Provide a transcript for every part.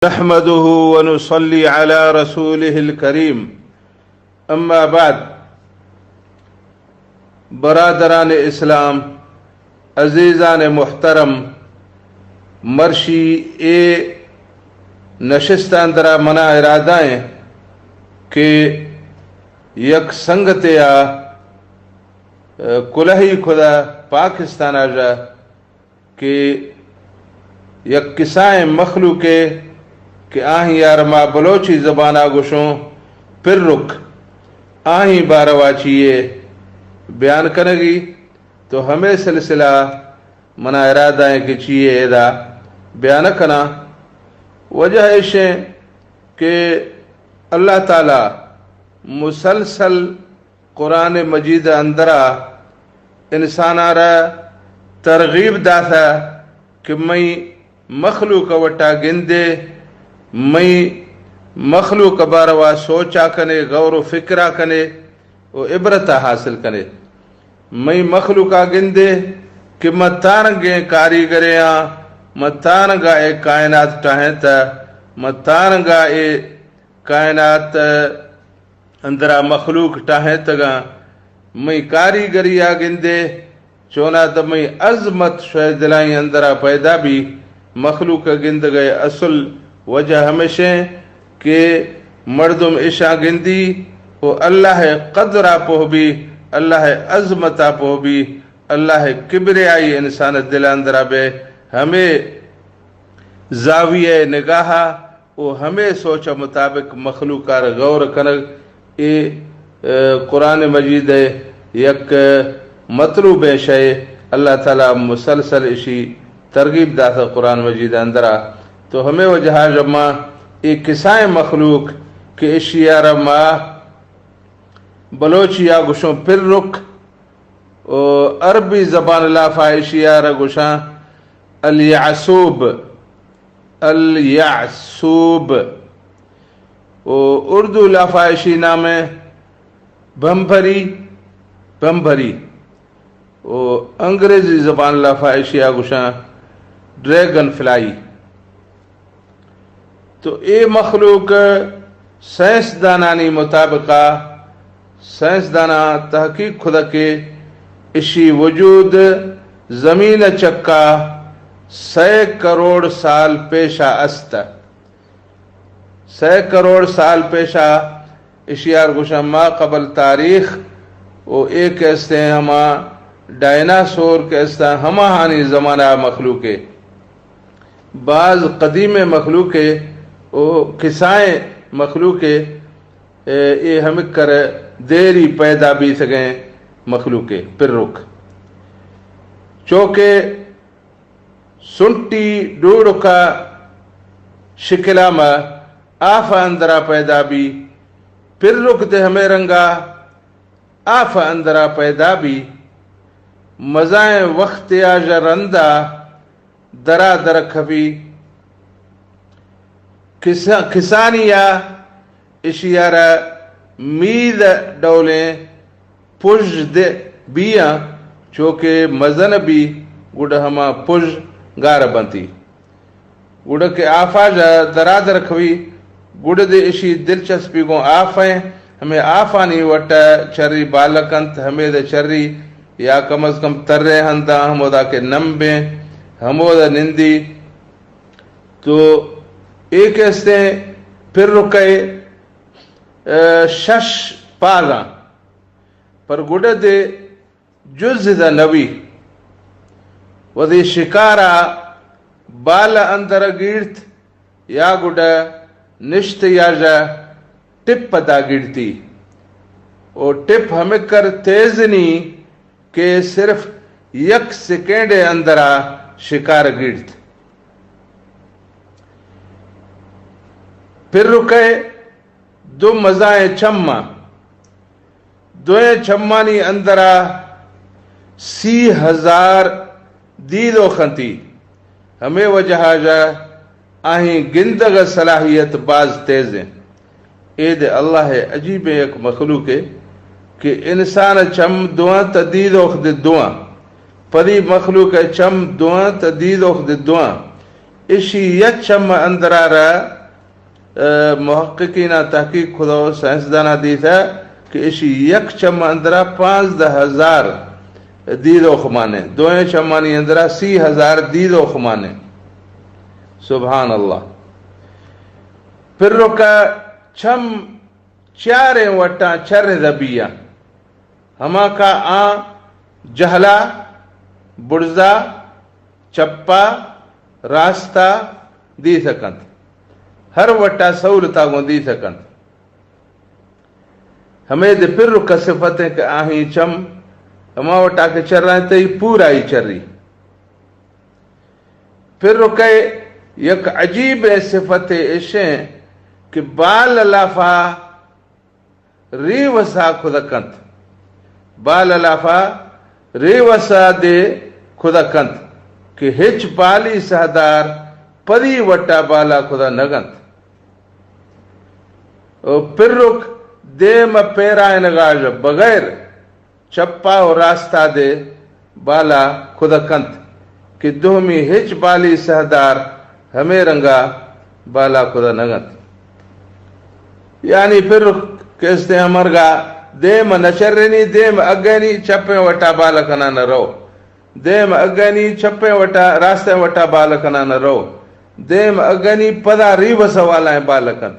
نحمده ونصلي على رسوله الكريم. اما بعد، برادران اسلام، عزیزان محترم، مرشی اے نشست اندرا منا ارادہ ایں کہ یک سنگتے آ، کلہی خدا پاکستان آ جا کہ یک کسائیں مخلوقے کہ آہیں یار ما بلوچی زبانا گوشوں پرک، آہیں باروا چیے بیان کنگی، تو ہمے سلسلہ منا ارادہ ایں کہ چیے ادا بیان کناں۔ وجہ ایشیں کہ اللہ تعالی مسلسل قرآن مجید اندرا انسانارا ترغیب داتا کہ مئی مخلوق وٹا گندے، مئی مخلوق باروا سوچا کنے، غور و فکرا کنے و عبرتا حاصل کنے۔ مئی مخلوقا گندے کہ ما تانگیں کاریگرے آں، ما تانگا اے کائنات ٹاہیں تا، ما تانگا اے کائنات اندرا مخلوق ٹاہیں تگاں۔ مئی کاریگری آ گندے، چونا تہ مئی عظمت شوئے دلائیں اندرا پیدا بی۔ مخلوق گندگئے اصل وجہ ہمیشیں کہ مردم اشاں گندی و اللہ قدرا پوہ بی، اللہ عظمتا پوہ بی، اللہ کبریائی انسان دل اندرا بے۔ ہمے زاویہ نگاہا و ہمے سوچ مطابق مخلوقار غور کنگ، اے، اے، قرآن مجید یک مطلوبیں شے۔ اللہ تعالی مسلسل اشی ترغیب داتا قرآن مجید اندرا۔ تو ہمے وجہا جما اے کسائیں مخلوق کہ اشیارا ما بلوچیا گوشوں پرک، و عربی زبان لافا اشیارا گوشاں الیعصوب، الیعصوب۔ و اردو لافا اشی نام بھمبھری، بھمبھری۔ و انگریزی زبان لافا اشیا گوشاں ڈریگن فلائی۔ تو اے مخلوق سائنسدانانی مطابقا، سائنسداناں تحقیق کھدا کہ اشی وجود زمین چکا سئے کروڑ سال پیشا است۔ سئے کروڑ سال پیشا اشیار گوشاں ما قبل تاریخ، و اے کہ استیں ہما ڈائناسور کہ استاں ہماہانی زمانہ مخلوقے۔ باز قدیمیں مخلوقے و کسائیں مخلوقے، اے، اے ہمکر دیری پیدا بیتگیں مخلوقے، پرک۔ چوکہ سنٹی ڈوڑکا شکلا ما آفا اندرا پیدا بی، پرک دے ہمے رنگا آفا اندرا پیدا بی، مزائیں وخت آ ژ رندا درا در کھوی۔ کسا-، کسانی آ اشیارا مید ڈولیں پژ دے بیاں، چوکہ مزن بی گڈ ہما پژ گار بنتی۔ گڑا کہ آفا ژ درا در کھوی، گڑا دے اشی دلچسپی گوں آفیں، ہمے آفانی وٹ چری بالک انت، ہمے دے چری یا کم از کم ترے ہنداں ہمودا کہ نمبیں، ہمودا نندی۔ تو اے کہ استیں پرکئے، اے، شش پاداں، پر گڑا دے جز ادا نوی۔ وثی شکارا بال اندر گیڑت یا گڈا نشت یا ژ ٹپ ادا گیڑتی۔ او ٹپ ہمکر تیز نی کہ صرف یک سیکنڈ اندرا شکار گیڑت۔ پرکئے دو مزائیں چماں۔ دوئیں چمانی اندرا سی ہزار دیدوخ انتی۔ ہمے وجہا ژ آہیں گندگ صلاحیت باز تیزیں۔ اے دے اللہ عجیبیں یک مخلوقے کہ انسان چم دواں تا دیدوخ دے دواں۔ پدی مخلوق چم دواں تا دیدوخ دے دواں۔ اشی یک چم اندرا را، اه، محققین تحقیق کتو، سائنسدانا دیتا کہ اشی یک چم اندرا پانزدہ ہزار دیدوخ مانے، دوئیں چمانی اندرا سی ہزار دیدوخ مانے۔ سبحان اللہ۔ پرک ء چم چاریں وٹاں چر دبیاں، ہما کا آ جہلا، بڑزا، چپا، راستا دیت کنت۔ ہر وٹا سہولتا گوں دیت کنت۔ ہمے دے پرک ء صفت انت کہ آہی چم ہما وٹا کہ چرائیں تئی پورائی چری۔ پرک ء یک عجیب صفت اش انت کہ بال لافا ریوسا کھدا کنت۔ بال لافا ریوسا دے کھدا کنت کہ ہچ بالی سہدار پدی وٹا بالا کھدا نہ کنت۔ او پرک دیم پیرائنگاژ بغیر چپا و راستا دے بالا کھدا کنت کہ دومی ہچ بالی سہدار ہمے رنگا بالا کھدا نہ کنت۔ یعنی پھر کستے ہمرگا دیم نہ چرینی، دیم اگینی چپیں وٹا بالا کنا نہ رو، دیم اگینی چپیں وٹا، راستیں وٹا بالا کنا نہ رو، دیم اگینی پدا ریوس والائیں بالا کنت۔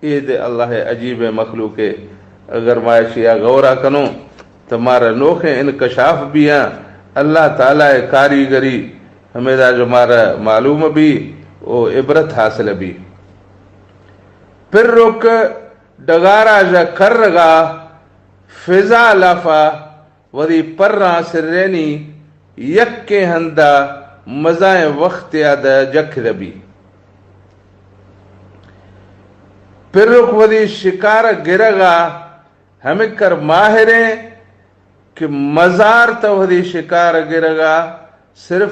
اے دے اللہ ء عجیبیں مخلوقے۔ اگر ما اشیا غورا کنوں تو مارا نوخیں انکشاف بیاں۔ اللہ تعالی ء کاریگری ہمیدا جو مارا معلوم بی او عبرت حاصل بی۔ پھر رک ڈگارا ژ کرگا فضا لافا وتی پراں سرینی یکیں ہندا مزائیں وختے ء دہ جکھ دبی۔ پرک وتی شکار گرگا ہمکر ماہریں کہ مزار تہ وتی شکار گرگا صرف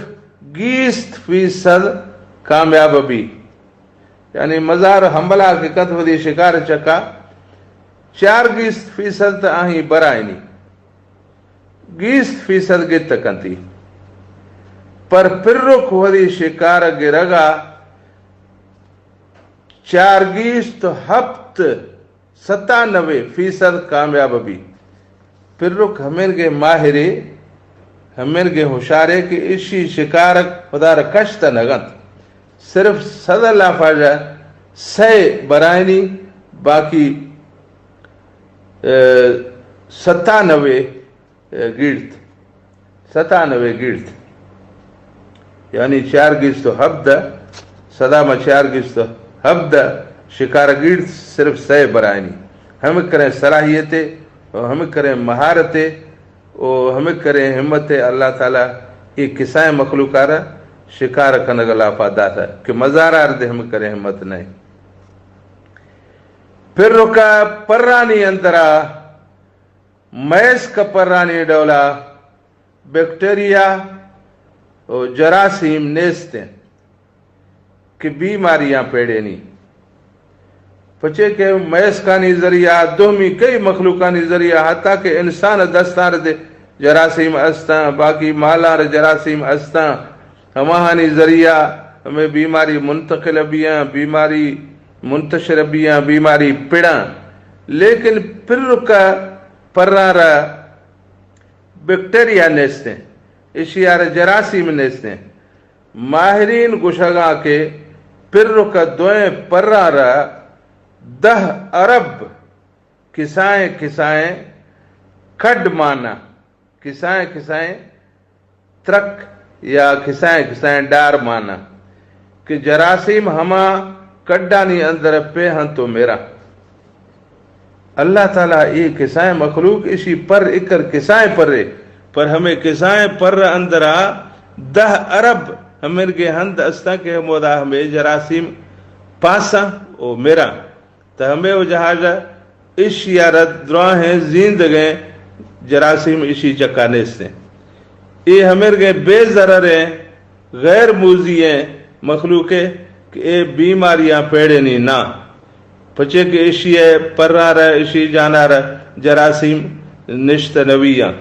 گیست فیصد کامیاب بی۔ یعنی مزار حملہ کہ کت وتی شکار چکا چار گیست فیصد تہ آہی برائنی۔ گیست فیصد گت کنتی۔ پر پرک وتی شکار گرگا چار گیست ہپت، ستانوے فیصد کامیاب بی۔ پرک ہمینگے ماہرے، ہمینگے ہوشارے کہ اشی شکار خدا را کشت نگنت۔ صرف سد لافا ژ سئے برائنی، باقی، اے، ستانوے، اے، گیڑت۔ ستانوے گیڑت۔ یعنی چار گیست و ہبدہ، سدا ما چار گیست و ہبدہ شکار گیڑت، صرف سئے برائنی۔ ہمک کریں صلاحیتے و ہمک کریں مہارتے و ہمک کریں ہمتے۔ اللہ تعالی اے کسائیں مخلوقا را شکار کنگ لافا داتا کہ مزارار دے ہمک کریں ہمت نئے۔ پھر رکا پرانی اندرا مئیس کپرانی ڈولا بیکٹیریا و جراثیم نیست انت کہ بیماریاں پیڑینی۔ پچے کہ مئیسکانی ذریعہ، دومی کئی مخلوقانی ذریعہ، حتیٰ کہ انسان دستار دے جراثیم استاں، باقی مالار جراثیم استاں، ہماہانی ذریعہ ہمیں بیماری منتقل بیاں، بیماری منتشر بیاں، بیماری پڑاں۔ لیکن پرک ء پراں را بیکٹیریا نیستیں، اشی ء را جراثیم نیستیں۔ ماہرین گوشگاں کہ پرک ء دوئیں پراں را دہ ارب کسائیں کسائیں کڈ مانا، کسائیں کسائیں ترک یا کسائیں کسائیں ڈار مانا کہ جراثیم ہما کڈانی اندر پہ ہنت و میرا۔ اللہ تعالی اے کسائیں مخلوق اشی پر اکر کسائیں پرے، پر ہمیں کسائیں پر اندرا دہ ارب ہمرگے ہند استاں کہ ہمودا ہمیں جراثیم پاساں و میرا۔ تہ ہمے وجہا ژہ اشی ء را دراہیں زیندگیں جراثیم اشی چکا نیستیں۔ اے ہمرگیں بے ضرریں غیر موذییں مخلوقے کہ اے بیماریاں پیڑینی نہ، پچے کہ اشی ء پراں را اشی جانا را جراثیم نشت نویاں۔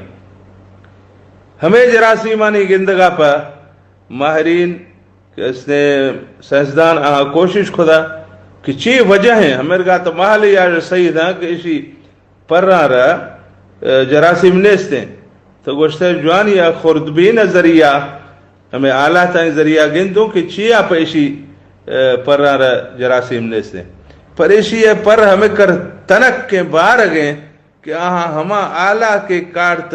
ہمے جراثیمانی گندگا پہ ماہرین کہ اس نے سائنسدان آہاں کوشش کھدا کہ چی وجہ ہیں، ہمیں گا تو محل یا صحیح دا کہ اسی پراں را، ء، جراثیم نیستیں۔ تو گوشتے جوانی ء خوردبین ذریعہ، ہمیں آلاتانی ذریعہ گندوں کہ چیا پہ اشی، ء، پراں را جراثیم نیستیں۔ پر اشی ء پر ہمیں کر تنک کے بارگیں کہ آہاں ہما آلہ کے کارت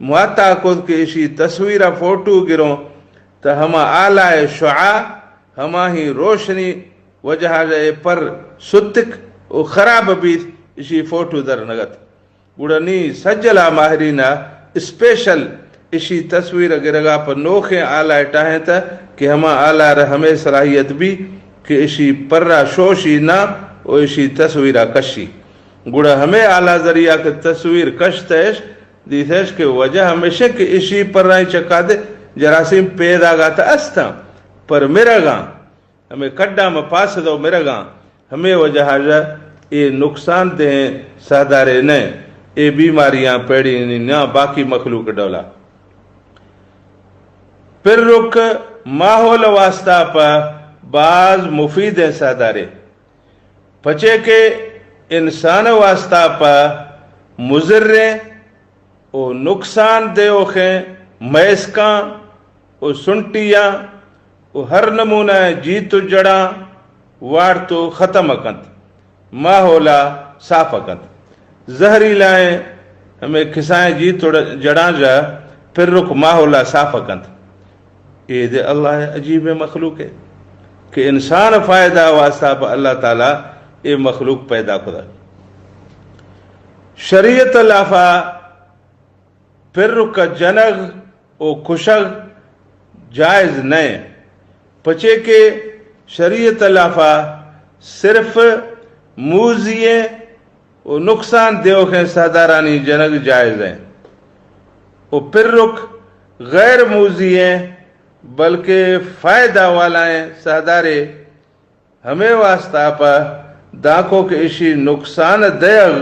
مواتا کت کہ اشی تصویر ء فوٹو گروں، تو ہما آلہ ء شعاع، ہماہی روشنی وجہ ء اے پر ستک و خراب بیت، اشی فوٹو در نگت۔ گڑا نی سجلا ماہرین ء اسپیشل اشی تصویر ء گرگا پہ نوخیں آلہ ٹاہیں تہ کہ ہما آلہ را ہمے صلاحیت بی کہ اشی پر ء شوشی نہ و اشی تصویر ء کشی۔ گڑا ہمے آلہ ذریعہ کہ تصویر کشتش، دیتش کہ وجہ ہمیشہ کہ اشی پرائیں چکا دے جراثیم پیدا گاتا استاں، پر مرگاں، ہمیں کڈا میں پاس دو مرگاں، ہمیں وجہ حاجہ اے نقصان دہیں سہدارے نہ، اے بیماریاں پیڑی نہ باقی مخلوق ڈولا۔ پر رک ماحول واسطہ پہ باز مفید ہیں سہدارے، پچے کہ انسان واسطہ پہ مضریں و نقصان دیوخیں میسکاں و سنٹیاں و ہر نمونہ جیت و جڑاں وارت و ختم کنت، ماحولا صاف کنت۔ زہریلائیں ہمیں کسائیں جیت و جڑاں جا پر رک ماحولا صاف کنت۔ اے دے اللہ عجیب مخلوق ہے کہ انسان فائدہ واسطہ پہ اللہ تعالی اے مخلوق پیدا کھدا۔ شریعت لافا پر رک جنگ و کشگ جائز نہ، پچے کہ شریعت لافا صرف موذییں و نقصان دیوخیں سہدارانی جنگ جائز ہیں و پر رک غیر موذییں بلکہ فائدہ والائیں سہدارے ہمے واسطہ پہ دانکو کہ اشی نقصان دیگ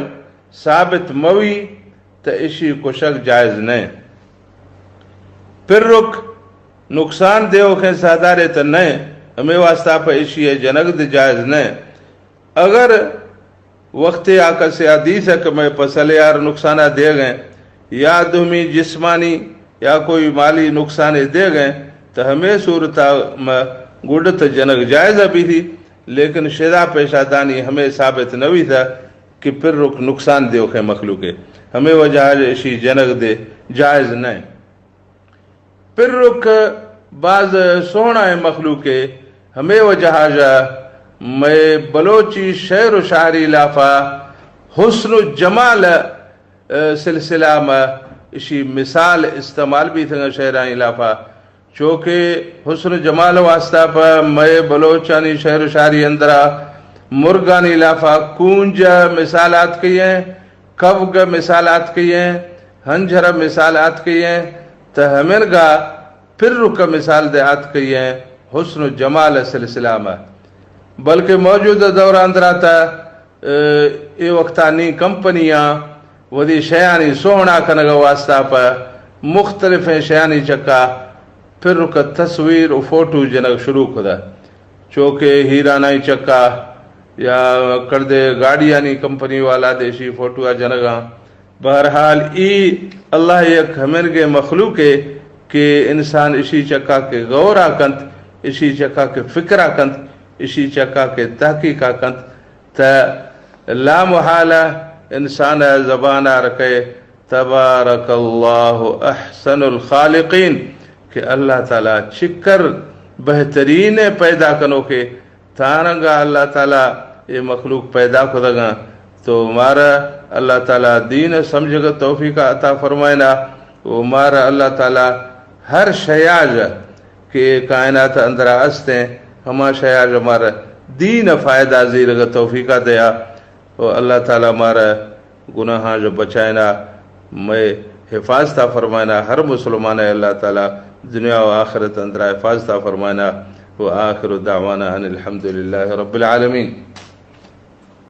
ثابت موی تہ اشی کشگ جائز نہ۔ پر رک نقصان دیوخیں سہدارے تہ نہ، ہمے واسطہ پہ اشی جنگ دے جائز نہ۔ اگر وختے آ کسے آ دیث کہ مئے پسلے آر نقصانا دیگیں یا دومی جسمانی یا کوئی مالی نقصانے دیگیں، تہ ہمے صورتا مہ گڈت جنگ جائز بیثی، لیکن شدا پیشا دانی ہمے ثابت نویثا کہ پر رک نقصان دیوخیں مخلوقے، ہمے وجہ اشی جنگ دے جائز نہ۔ پر رک باز سوہنائیں مخلوقے، ہمے وجہا ژہ مئے بلوچی شعر و شاعری لافا حسن و جمال، ء، سلسلہ ما اشی مثال استعمال بیثگاں شعرانی لافا، چوکہ حسن و جمال واسطہ پہ مئے بلوچانی شعر و شاعری اندرا مرگانی لافا کونج مثال آتکئیں، کبگ مثال آتکئیں، ہنجھر مثال آتکئیں، تہ ہمینگا پر رک مثال دے آتکئیں حسن و جمال سلسلہ ما۔ بلکہ موجودہ دور اندرا تہ، ء، اے وقتا نی کمپنیاں وثی شیانی سوہنا کنگ واسطہ پہ مختلفیں شیانی چکا پر رک تصویر و فوٹو جنگ شروع کھدا۔ چوکہ ہیرانائی چکا یا کڑدے گاڑیانی کمپنی والا دے اشی فوٹو آ جنگاں۔ بہرحال ای اللہ یک ہمینگے مخلوقے کہ انسان اشی چکا کہ غورا کنت، اشی چکا کہ فکرا کنت، اشی چکا کہ تحقیقا کنت، تہ لا محالہ انسان زبانا رکئے تبارک اللہ احسن الخالقین، کہ اللہ تعالی چکر بہترین پیدا کنوکے۔ تانگا اللہ تعالی اے مخلوق پیدا کھدگاں، تو مارا اللہ تعالی دین سمجھگ توفیق عطا فرمائنا، و مارا اللہ تعالی ہر شیاج کہ اے کائنات اندرا استیں، ہما شیاج مارا دین فائدہ زیرگ توفیق دیا۔ و اللہ تعالی مارا گناہاں ژہ بچائنا، مئے حفاظتا فرمائنا، ہر مسلمان اللہ تعالی دنیا و آخرت اندرا حفاظتا فرمائنا۔ و آخر دعوانا ان الحمد للہ رب العالمین۔